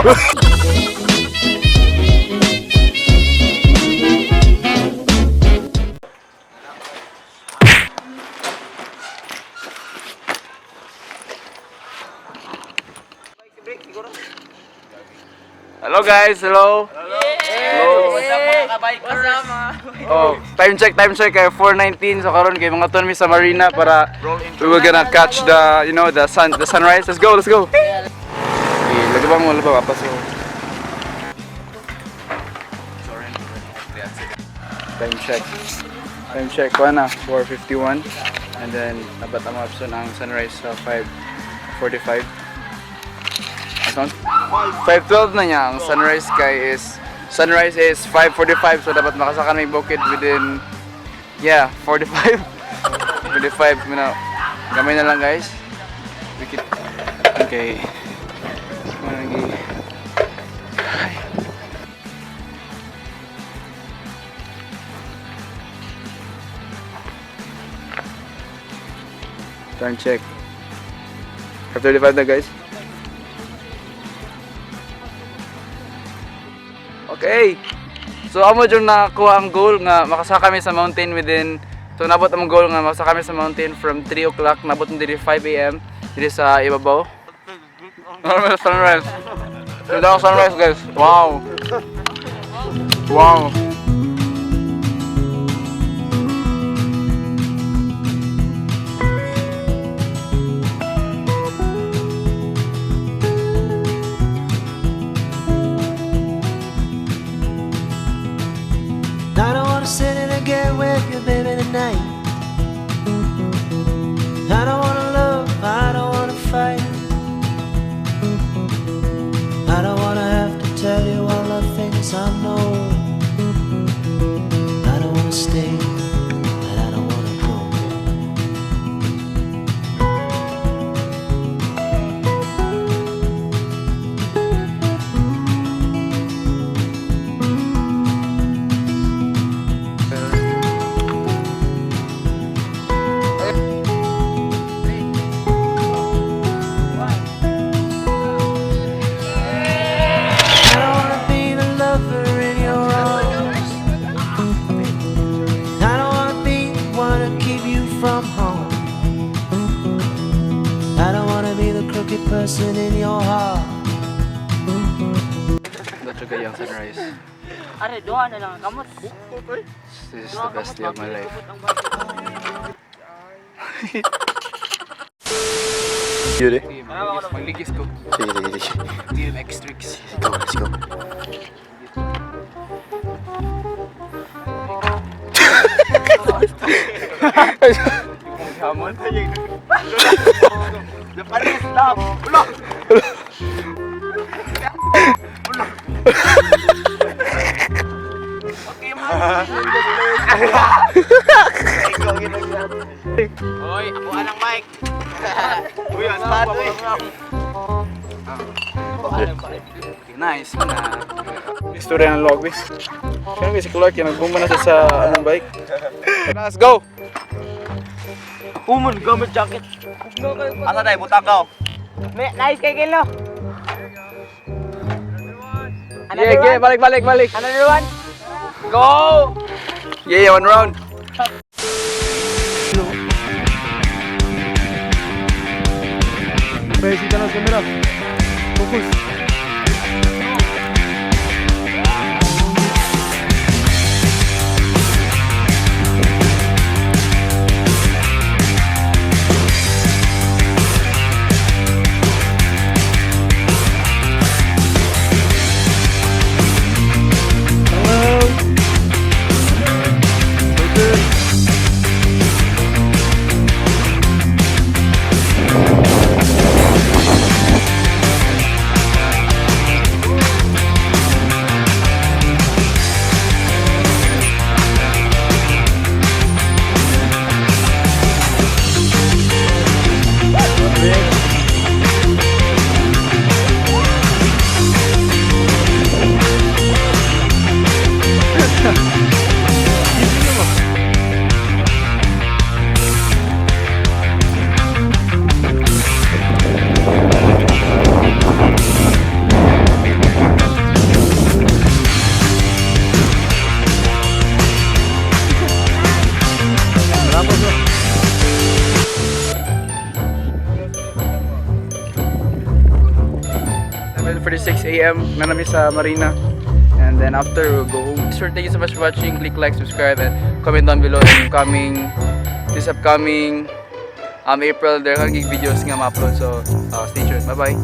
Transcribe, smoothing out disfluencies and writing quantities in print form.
Hello guys, hello. Hello. What's up, mga ka-bikers? Oh, time check kay 4:19, so karon kay mga mi sa marina para we were gonna catch the you know the sun the sunrise. Let's go, let's go. Okay, lagi ba mo laba pa so. Time check. Time check ko na 4:51 and then nabat ang option ang sunrise sa 5:45. Ang 5:12 na niya ang sunrise kay is sunrise is 5:45, so dapat makasaka may bukid within, yeah, 45 45 minutes. Gamay na lang, guys. We could, okay. Malagi. Ay. Time check. 5:35 na, guys. Okay. So amo jud nakakuha ang goal nga makasaka kami sa mountain within, so nabot ang goal nga makasaka kami sa mountain from 3 o'clock, nabot na diri 5 a.m. diri sa ibabaw. Normal sunrise. Ganda ang sunrise, guys. Wow. Wow. I don't wanna sit in again with you, baby, tonight. I don't wanna love, I don't wanna fight. I don't wanna have to tell you all the things I know. I don't wanna stay, but I don't wanna go. I don't wanna be the lover in your arms. I don't wanna be the one to keep you from home. I don't wanna be the crooked person in your heart. Dato kayo ang sunrise. Are, duha na lang ang kamot. This is the best day of my life. Yuri. Magligis ko. Sige, sige, sige. BMX tricks. Let's go, let's go. Hamon. Hoy, ako anang mic. Uy, ang bad, uy. Nice na. Istorya ng log, bis. Kaya si Clark, yung nagbumba na siya sa anong bike. Let's go! Umon, gamit jacket. Asa tayo, butang ka. Nice kay Kilo. Yeah, balik, balik, balik. Another one. Go! Yeah, one round. Besita las cámara. Focus. 7:46 a.m. Naa na mi sa Marina. And then after, we'll go home. Sure, thank you so much for watching. Click like, subscribe, and comment down below. And this upcoming April, there are videos nga ma-upload. So, stay tuned. Bye-bye.